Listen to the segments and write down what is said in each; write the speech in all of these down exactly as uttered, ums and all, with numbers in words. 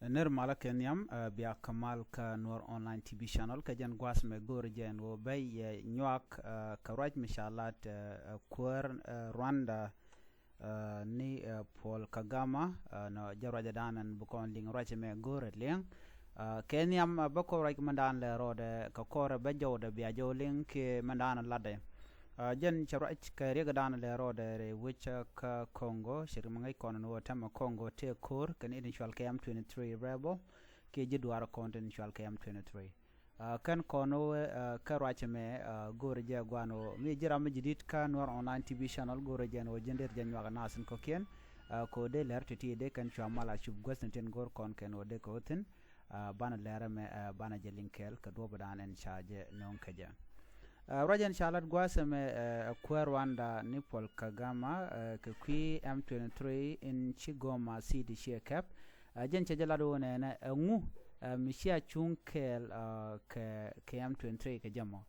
Nir malä kɛ nhiam, eh, bia kä mal kä Nuɔr Online T V Channel, kä jɛn gua̱a̱th mɛ go̱o̱r jɛn wä bɛy yɛ nyuak, eh, kä ruac mi ca lat, eh, eh, kuäär, eh, Rwanda, eh, ni, eh, Paul Kagame, eh, nɔ jɛ ruacɛ danɛn bi kɔn liŋ ruac mɛ go̱o̱r liŋ. Eh, kɛ nhiam, eh, bä kɔ ruac mɛ dan lɛ rɔɔdɛ, kä kɔrɛ bä jɔwdɛ bia jɔw liŋ kɛ mɛ dan latdɛ. Ah, jɛn cɛ ruac kɛ riɛk dan lɛ rɔɔdɛ rɛy wec kä Congo, cɛ ri mi ŋäc kɔn ni wä tɛmɛ Congo tëë ko̱r kɛn i̱ cual kɛ M twenty-three rebel, kiɛ ji̱ duaar kɔn tin cual kɛ M twenty-three. Ah, kɛn kɔn wä, ah, kä ruac mɛ, ah, go̱o̱rɛ jɛ guan wä. Mi ji̱ ram mi ji̱ di̱t kä Nuɔr Online T V Channel go̱o̱rɛ jɛn wä ji̱n der jɛ nyuak nath in kɔ̱kiɛn, ah, kɛ wä dee lɛr ti̱ti̱ dee kɛn cua mal a cup guäth ni tin go̱o̱r kɔn kɛn wä dee kɛ wä thi̱n. Ah, banɛ lɛrɛ mɛ, ah, banɛ jɛ liŋ kɛɛl kɛ duɔ̱p dan ɛn ca jɛ nöŋ kɛ jɛ. Ah, ruac ɛn ca lat gua̱a̱th ɛmɛ, ah, kuäär Rwanda ni Paul Kagame, ah, kɛ kui̱ M twenty-three in ci Goma City ciɛ kɛp. Ah, jɛn cɛ jɛ lat wä nɛnɛ, ah, ɛŋu, ah, mi cia cuŋ kɛɛl, ah, kɛ, kɛ M twenty-three kɛ jɛ mɔ.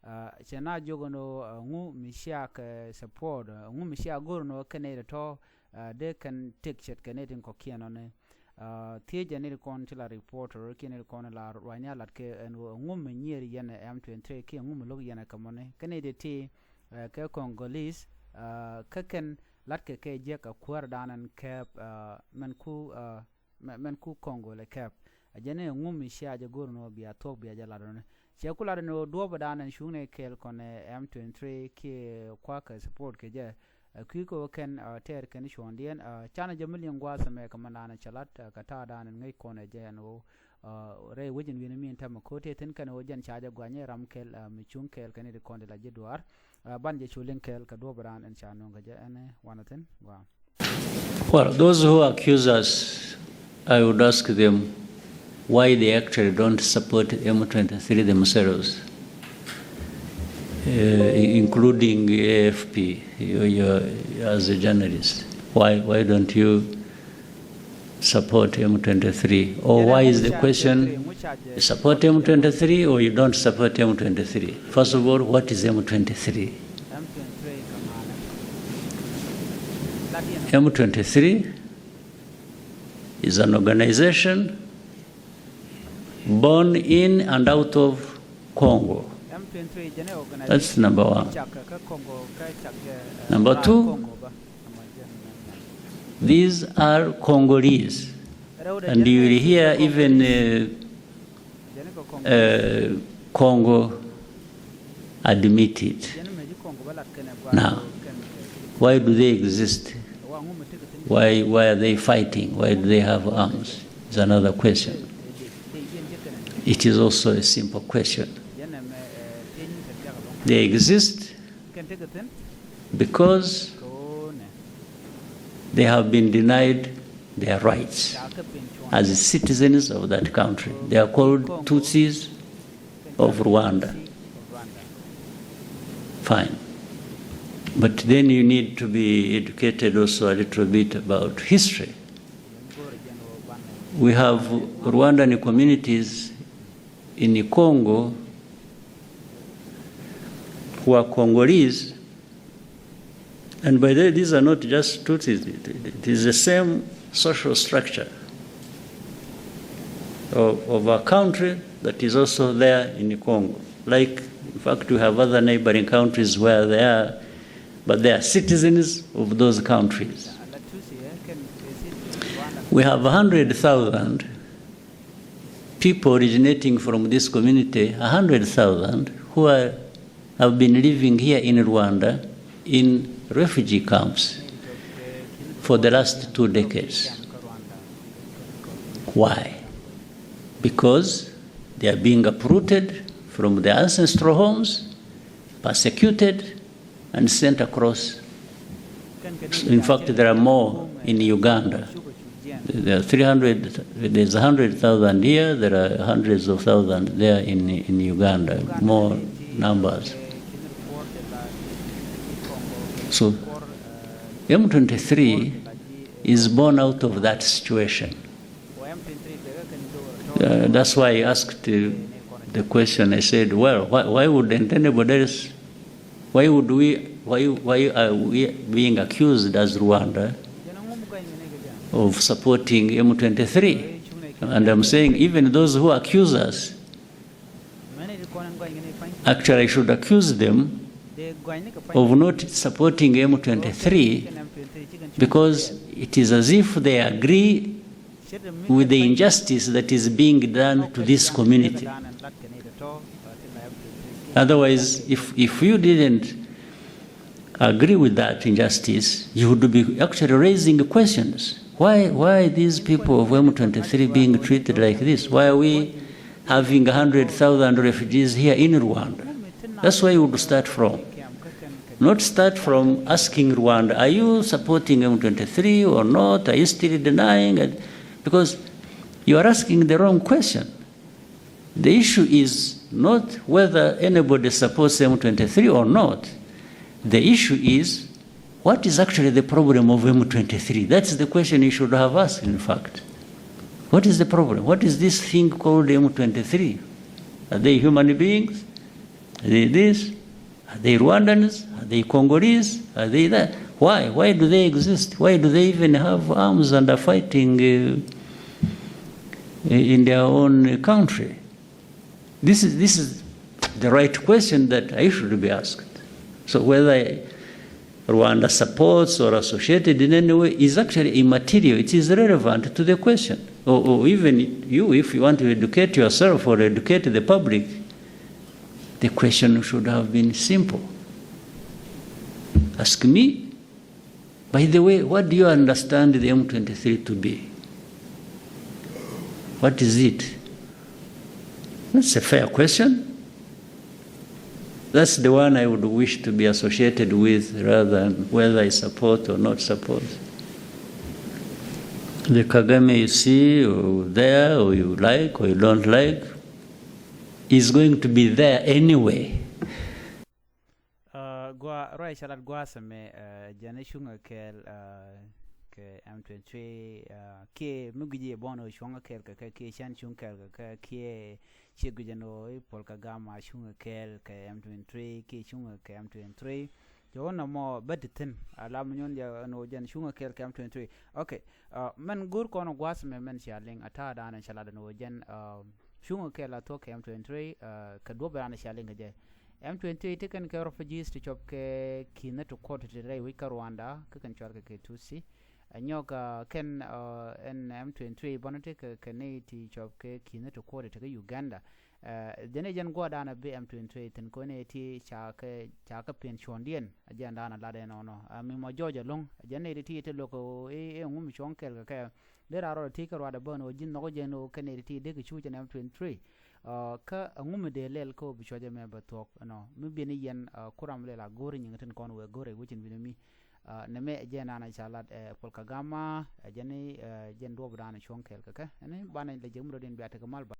Ah, cɛ na jiök ɛn ɣöö, ah, ɛŋu mi cia kɛ support, ah, ɛŋu mi cia go̱r ɛn ɣöö kɛ nɛy tɔ̱, ah, dee kɛn tëk ce̱tkɛ nɛy tin kɔ̱kiɛn ɔni. Ah, thiec jɛ nɛy ti kɔn ti la reporter kiɛ nɛy ti kɔn la ruacni a lat kɛ ɛn ɣöö ɛŋu mi nyier yɛn ɛ M twenty-three kiɛ ɛŋu mi lo̱k yɛn ɛ kɛ mɔni. Kɛ nɛy ti ti, ah, kɛ Congolese, ah, kä kɛn latkɛ kɛ jiäk a kuäär dan ɛn kɛɛp, ah, mɛn ku, ah, mɛ-, mɛn ku Congo lɛ kɛɛp. A jɛn ni ɛŋu mi cia jɛ go̱r ɛn ɣöö bia thuɔ̱k bia jɛ lat ɔni. Cɛ ku lat ɛn ɣöö duɔ̱ɔ̱p dan ɛn cuŋnɛ kɛɛl kɔn ɛ M twenty-three kiɛ kua̱kɛ support kɛ jɛ. Ɛ kui̱ kɛ wä kɛn, ah, tɛɛr kɛn cuɔ̱ɔ̱ŋdiɛn, ah, canɛ jɛ mi liŋ gua̱a̱th ɛmɛ kɛ mɛn danɛ cɛ lat, ah, kɛ ta̱a̱ danɛ ŋäc kɔn ɛ jɛ ɛn ɣöö, ah, rɛy wec in wi̱n mi in tɛmɛ ko̱ tëë thi̱n kɛn ɣöö jɛn ca jɛ gua̱nyɛ ram kɛl, ah, mi cuŋ kɛɛl kɛn i̱ ti kɔn ti la ji̱ duaar. Ah, ban jɛ cu liŋ kɛɛl kɛ duɔ̱ɔ̱p dan ɛn ca nöŋ kɛ jɛ ɛn, eh, wanɛ thi̱n gua̱a̱. Well, those who accuse us, I would ask them why they actually don't support M twenty-three themselves, uh, including A F P, you, you, as a journalist. Why, why don't you support M twenty-three? Or why is the question, you support M twenty-three or you don't support M twenty-three? First of all, what is M twenty-three? M twenty-three is an organization born in and out of Congo. That's number one. Number two, these are Congolese. And you will hear even, uh, uh, Congo admit it. Now, why do they exist? Why, why are they fighting? Why do they have arms? Is another question. It is also a simple question. They exist because they have been denied their rights as citizens of that country. They are called Tutsis of Rwanda. Fine. But then you need to be educated also a little bit about history. We have Rwandan communities in Congo who are Congolese. And by the way, these are not just Tutsis. It, it, it is the same social structure of, of a country that is also there in Congo. Like, in fact, we have other neighboring countries where they are, but they are citizens of those countries. We have a hundred thousand people originating from this community, a hundred thousand who are, have been living here in Rwanda in refugee camps for the last two decades. Why? Because they are being uprooted from their ancestral homes, persecuted, and sent across. In fact, there are more in Uganda. There are three hundred, there's a hundred thousand here, there are hundreds of thousands there in, in Uganda, more numbers. So, M twenty-three is born out of that situation. Uh, that's why I asked, uh, the question. I said, well, why, why wouldn't anybody else, why would we, why, why are we being accused as Rwanda of supporting M twenty-three? And I'm saying even those who accuse us, actually, I should accuse them of not supporting M twenty-three, because it is as if they agree with the injustice that is being done to this community. Otherwise, if, if you didn't agree with that injustice, you would be actually raising questions. Why, why these people of M twenty-three being treated like this? Why are we having a hundred thousand refugees here in Rwanda? That's where you would start from. Not start from asking Rwanda, "Are you supporting M twenty-three or not? Are you still denying it?" Because you are asking the wrong question. The issue is not whether anybody supports M twenty-three or not. The issue is, what is actually the problem of M twenty-three? That's the question you should have asked, in fact. What is the problem? What is this thing called M twenty-three? Are they human beings? Are they this? Are they Rwandans? Are they Congolese? Are they that? Why? Why do they exist? Why do they even have arms and are fighting, uh, in their own country? This is, this is the right question that I should be asked. So whether Rwanda supports or associated in any way is actually immaterial. It is irrelevant to the question. Or, or even you, if you want to educate yourself or educate the public, the question should have been simple. Ask me, "By the way, what do you understand the M twenty-three to be? What is it?" That's a fair question. That's the one I would wish to be associated with rather than whether I support or not support. The Kagame you see or there or you like or you don't like is going to be there anyway. Gua ruac ca lat gua̱a̱th ɛmɛ, jɛn i̱ cuŋ ɛ kɛɛl kɛ M twenty-three, kiɛ mi gui̱c i̱ bɔn ɛ cuŋ ɛ kɛɛl kɛ kɛ, kiɛ cän cuŋ kɛɛl kɛ kɛ, kiɛ ciɛ gui̱c ɛn ɣöö i̱ Paul Kagame a cuŋ ɛ kɛɛl kɛ M twenty-three, kiɛ cuŋ ɛ kɛ M twenty-three. Jɛ wä nɔmɔ bä ti thi̱n a la mi nyuɔ̱n jɛ ɛn ɣöö jɛn cuŋ ɛ kɛɛl kɛ M twenty-three. Okay. Mɛn go̱o̱r kɔn ɛ gua̱a̱th ɛmɛ mɛn cia liŋ a ta̱a̱dan ɛ ca lat ɛn ɣöö jɛn cuŋ ɛ kɛɛl a thuɔ̱k kɛ M twenty-three, kɛ duɔ̱p ɛ ran ɛ cia liŋ kɛ jɛ. M twenty-three ti kɛn kɛ refugees ti cɔp kɛ ki̱n ni ti kuɔt ti rɛy wec kä Rwanda kä kɛn cuarkɛ kɛ Tutsi. Ɛ nyɔk kɛn ɛn M twenty-three bɔn ti kɛ kɛ ni ti cɔp kɛ ki̱n ni ti kuɔt ti kɛ Uganda. Jɛn i̱ jɛn guɔ̱ɔ̱rdan ɛ bi M twenty-three thi̱n kɔn i̱ ti ca kɛ ca kɛ piɛn cuɔ̱ndiɛn. Ɛ jɛn dan ɛ lat ɛn ɔnɔ ɛ mi mɔ jɔɔc ɛlɔ̱ŋ. Ɛ jɛn i̱ ti ti lo̱k i̱ i̱ ŋum cuɔ̱ŋ kɛɛl kɛ kɛ. Dee raa rɔɔdɛ ti kɛ ruaadɛ bä ɛn ɣöö ji̱n nhɔk jɛ ɛn ɣöö kɛn i̱ ti dee kɛ cu jɛn M twenty-three. Kä ɛŋu mi dee lɛl kä ɣöö bi cuɔ̱c ɛmɛ bɛ thuɔ̱k ɛnɔ mi biɛn i̱ yɛn kuram lɛl a go̱o̱r i̱ nyiŋ tin kɔn wëë go̱o̱r ɛ wecin wi̱n mi. Nɛmɛ ɛ jɛn an a ca lat ɛ Paul Kagame ɛ jɛn i̱ jɛn duɔ̱ɔ̱pdan ɛ cuɔ̱ŋ kɛɛl kɛ kɛ ɛn i̱ banɛ lɛ jek mi rɔ̱diɛn bia tekɛ mal ba.